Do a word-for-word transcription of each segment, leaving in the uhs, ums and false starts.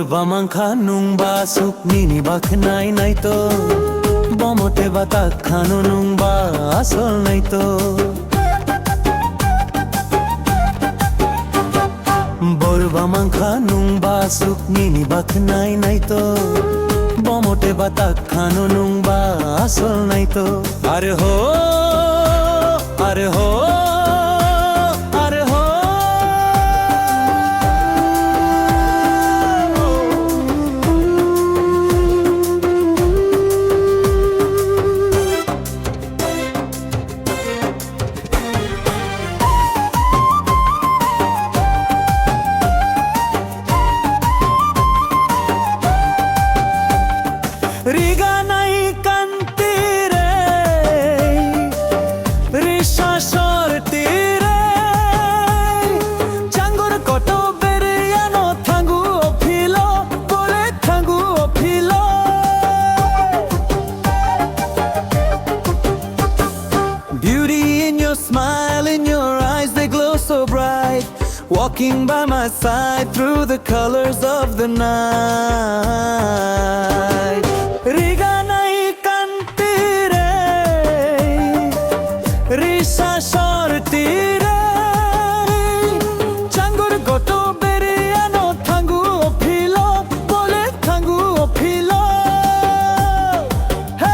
Ba mankha nwng ba suk nini ba khnai naito, bomote ba tak khano nwng ba asol naito. Bor ba mankha nwng ba suk nini ba khnai naito, bomote ba tak khano nwng ba asol naito. Are ho, are ho, are ho. Riganai kanti re, risa sorti re, changur koto beriano thangu ophilo, bole thangu ophilo. Beauty in your smile, in your eyes, they glow so bright. Walking by my side through the colors of the night. Riganai kanti re, risa sorti re, changur goto beriano thangu ophilo, bole thangu ophilo. Hey!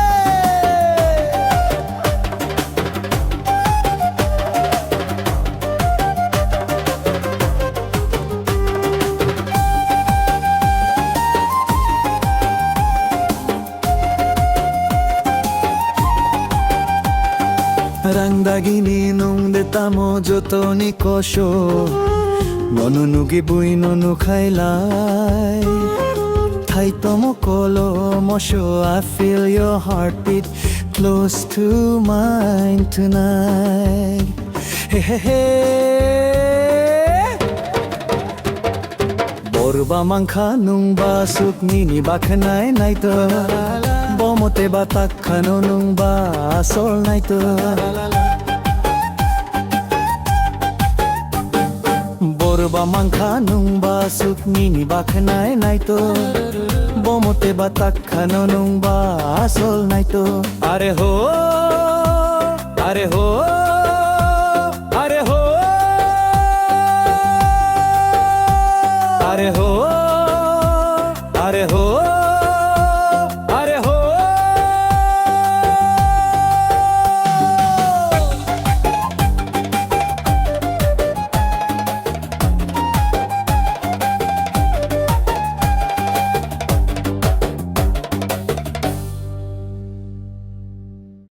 Rang dagini nwng de tamo jotoni kosok, nono nugi bui nono khailai. Thai tomo kolo moso, I feel your heartbeat close to mine tonight. He he he. Bor ba mankha nwng ba suk nini ba khnai naito, bomote ba tak khano nwng ba asol naito. Bor ba mankha nwng ba suk nini ba khnai naito, bomote ba tak khano nwng ba asol naito. Are ho, are ho, are ho, are ho.